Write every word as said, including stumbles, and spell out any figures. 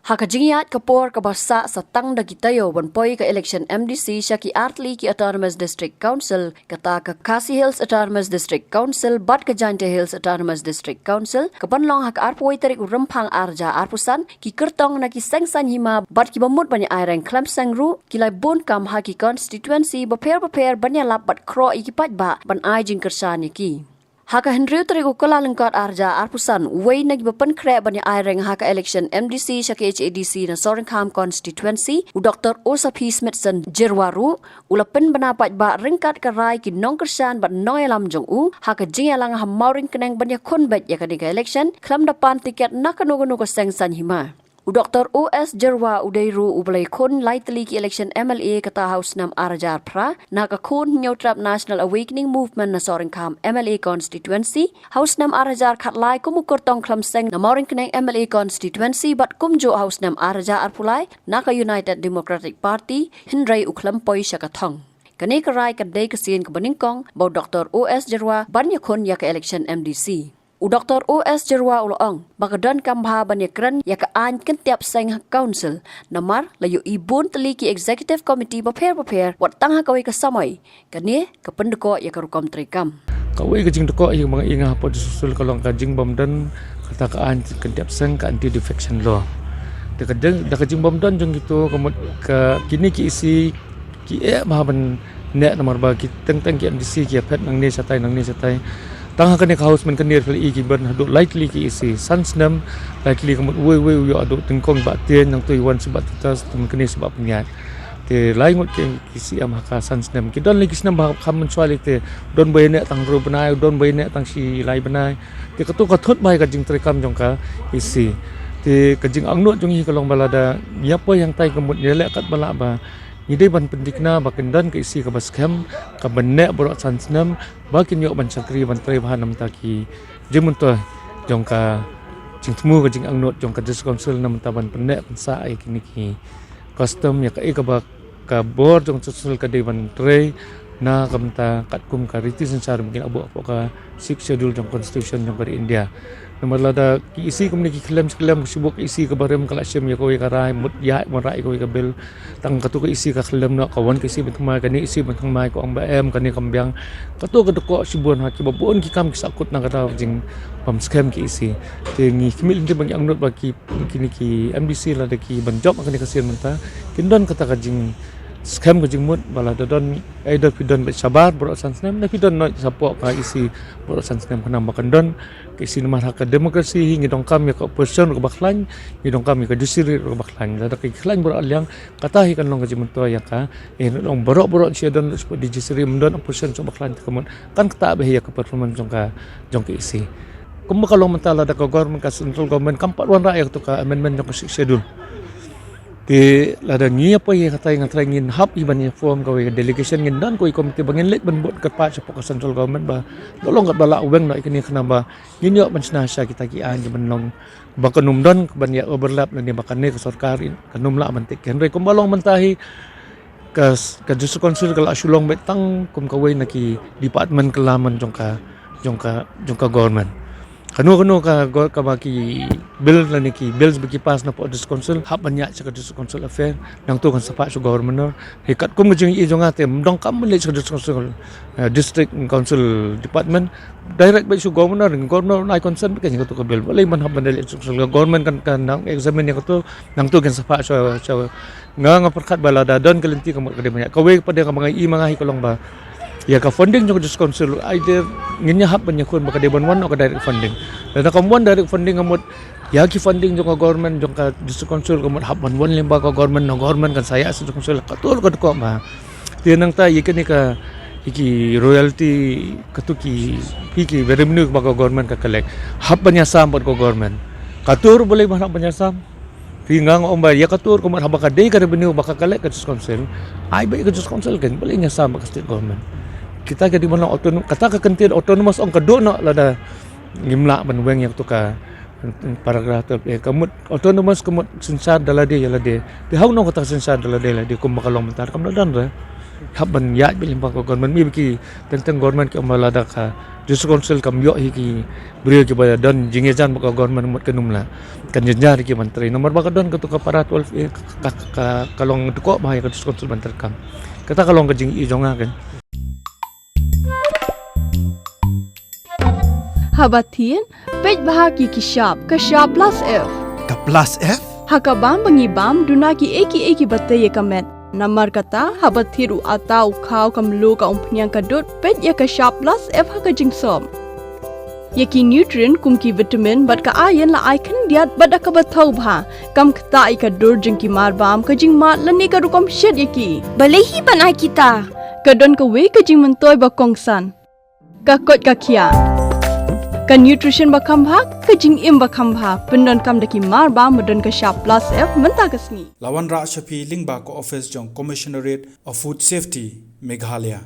Ha ka jingïaid ka por kaba sah sa tang da ki taïew ban poi ka election M D C sha ki artylli ki Autonomous District Council, kata ka Khasi Hills Autonomous District Council bad ka Jaintia Hills Autonomous District Council, kaban long ha ka arphew tarik u Rymphang arhajar arphew san, ki kyrtong na ki seng saiñ hima bad kiba mut ban ïa aireng khlem seng ruh ki la bun kam ha ki constituency bapher bapher ban ïalap bad khroh ïa ki paidbah ban ai jingkyrshan ïa ki. Ha ka hynriew tarik u Kyllalyngkot arhajar arphew san, uwei na kiba pynkhreh ban ïa aireng ha ka election M D C sha ka H A D C na Sohryngkham constituency, u Doctor Osaphi Smithson Jyrwa ruh u la pynbna paidbah ryngkat ka rai ki nongkyrshan bad nongïalam jong u ha ka jingïalang ha Mawryngkneng ban ïakhun beit ïa kane ka election khlem da pan tiket na kano kano ka seng saiñ hima. U Doctor O S Jyrwa u dei ruh uba la ïakhun lai tylli ki election M L A, kata ha u snem arhajar phra na ka Khun Hynñiewtrep National Awakening Movement na Sohryngkham M L A constituency, ha u snem arhajar khatlai kum u kyrtong khlem seng na Mawryngkneng M L A constituency bad kumjuh ha u snem arhajar arphew lai na ka United Democratic Party, hynrei u khlem poi sha ka thong. Kane ka rai ka dei ka sien kaba nyngkong ba u Doctor O S Jyrwa ban ïakhun ïa ka election M D C. U Doctor O S Jyrwa u la ong ba ka donkam bha ban ïakren ïa ka aiñ kyntiap seng ha council, namar la ïohi bun tylli ki executive committee bapher bapher wat tang ha kawei ka samoi. Kane ka pyndkoh ïa ka rukom treikam. Kawei ka jingdkoh ïa ka bang ïa nga hapoh District Council ka long ka jingbymdon kata ka aiñ kyntiap seng, ka anti defection law. Da ka deng, da ka jingbymdon jong kito ka mut ka kine ki E C ki eh bha ban neh namar ba ki teng teng ki M D C ki ïaphet nangne shatai nangne shatai. Tang ha kane ka House mynta ka nir ka la i ki ban haduh lai tylli ki E C, san snem lai tylli ka mut uwei uwei u ïoh haduh tyngkong bah tieng, nangta u wan shu bah titas, te mynta ka nir shu bah pynïaid. Te lai ngut ki ki C M ha ka san snem. Ki don lei ki snem ba kham mynshuwa lei te don ba ïaneh tang hynriew bnai, don ba ïaneh tang shi lai bnai. Te kato ka thut bha ïa ka jingtreikam jong ka E C. Te ka jingangnud jong ngi ka long ba lada ngi ïa poi hangtai ka mut ngi leh katba lah ba ngi dei ban pynthikna ba kin don ka E C kaba skhem, kaba neh baroh san snem, ba kin ïoh ban shakri ban trei bha na bynta ki jingmyntoi jong ka jingthmu, ka jingangnud jong ka District Council na bynta ban pynneh pynsah ïa kine ki custom, ïa kaei kaba ka bor jong ka District Council ka dei ban trei na ka bynta katkum ka riti synshar ba ngi la buh hapoh ka Sixth Schedule jong ka Constitution jong ka ri India. Namar lada ki E C kumne ki khlem shi khlem, shibun ki E C kaba rim ka la shim ïa kawei ka rai, mut ïa wanrah ïa kawei ka bill. Tang kato ka E C ka khlem noh, ka wan ka E C ban thymmai, kane E C ban thymmai, ka ong ba em, kane kam biang. Kato ka dkoh shibun ha kiba bun ki kam ki sahkut na kata ka jingbymskhem ki E C. Te ngi khmih lynti ba ngi angnud ba ki, kine ki M D C lada ki ban jop ha kane ka sien mynta, kin don kata ka jingskhem ka jingmut ba lada don, either phi don beit shabar baroh san snem, ne phi don noh shapoh ka E C baroh san snem, khnang ba kan don ka E C. Namar ha ka democracy hi ngi donkam ïa ka opposition ruh kaba khlaiñ, ngi donkam ïa ka judiciary ruh kaba khlaiñ. Lada ki khlaiñ baroh liang, kata hi kan long ka jingmyntoi ïa ka, eh, ngi long baroh baroh shi don shapoh judiciary, ym don opposition shapoh ba khlaiñ, te ka mut kan ktah bha ïa ka performance jong ka, jong ka E C. Kumba ka long mynta lada ka government, ka central government kam pat wanrah ïa kato ka amendment jong ka Sixth Schedule. Te lada ngi ïa poi ïa katai, nga trai ngin hap hi ban ïa form kawei ka delegation, ngin don kawei ka committee ba ngin leit ban bud kyrpad shapoh ka central government ba la long katba lah weng noh ïa kane, khnang ba ngin ïoh ban shna sha kita ki aiñ kiban long ba kan ym don ban ïa overlap lane ba kane ka sorkar kan ym lah ban take. Hynrei kumba long mynta hi, ka, ka District Council ka la shu long beit tang kum kawei na ki department kylla man jong ka, jong ka, jong ka government. Kano kano ka go-, kaba ki bill lane ki bills ba ki pass napoh District Council hap ban ïaid sha ka District Council affair, nangta kan sa phah sha u Governor. Hi katkum ka jingïohi jong nga te ym donkam ban leit sha ka District Council, eh, District Council Department, direct beit sha u Governor, Governor un ai consent beit ïa kato ka bill. Balei ban hap ban leit sha ka District Council, ka government kan, kan nang examine ïa kato, nangta kan sa phah sha, sha Nga, nga pyrkhat ba lada don ka lynti ka mut ka dei ban ïa. Kawei pat de kaba nga i ma nga hi ka long ba ïa ka funding jong ka District Council, either ngin ïa hap ban ïakhun ba ka dei ban wan noh ka direct funding. Lada kam wan direct funding ka mut ïa ki funding jong ka government, jong ka District Council ka mut hap ban wan lyngba ka government, na government kan sa ïa District Council, kato ka dei ka ba. Te nangta ïa kane ka, ïa ki royalty, kato ki, ki, ki revenue ba ka government ka collect, hap ban ïasam bad ka government. Kato ruh balei ba hap ban ïasam? Te nga nga ong ba ïa kato ka mut haba ka dei ka revenue ba ka collect ka District Council, ai beit ka District Council kan, balei ïasam bad ka state government? Kita ka dei ban long autonom-, kata ka kyntien autonomous ong ka dei noh lada ngim lah ban weng ïa kato ka paragraph twelve A. Ka mut autonomous ka mut synshar da lade ïa lade. Te hangno kata ka synshar da lade ïa lade, kumba ka long mynta kam da don re. Hap ban ïaid beit lyngba ka government, maybe ki teng teng government ki ong ba lada ka District Council kam ïoh hi ki briew kiba don jingïajan bad ka government mut kan ym lah. Kan jynjar ki ban trei. Namar ba ka don katu ka para twelve A ka, ka, ka, ka long dkoh bha ïa ka District Council ban treikam. Kata ka long ka jingïohi jong nga kan. Haba thied, peit bha ki ki shap, ka shap plus F. Ka plus F? Ha ka bam ba ngi bam, duna ki ei ki ei kiba tei ïa ka met. Namar kata, haba thied u atta u khaw ka mluh ka umphniang ka dud, peit ïa ka shap plus F ha ka jingsop. Ïa ki nutrient kum ki vitamin bad ka iron la ai khyndiat bad da kaba thaw bha. Kam ktah ïa ka dur jong ki mar bam, ka jingmad lane ka rukom shet ïa ki. Balei hi ban ai kita? Ka don kawei ka jingmyntoi ba kongsan. Ka koit ka khiah. Ka nutrition ba kham bha, ka jingim ba kham bha. Pyndonkam da ki mar bam ba don ka shap plus F mynta ka sngi. La wanrah sha phi lyngba ka office jong Commissionerate of Food Safety, Meghalaya.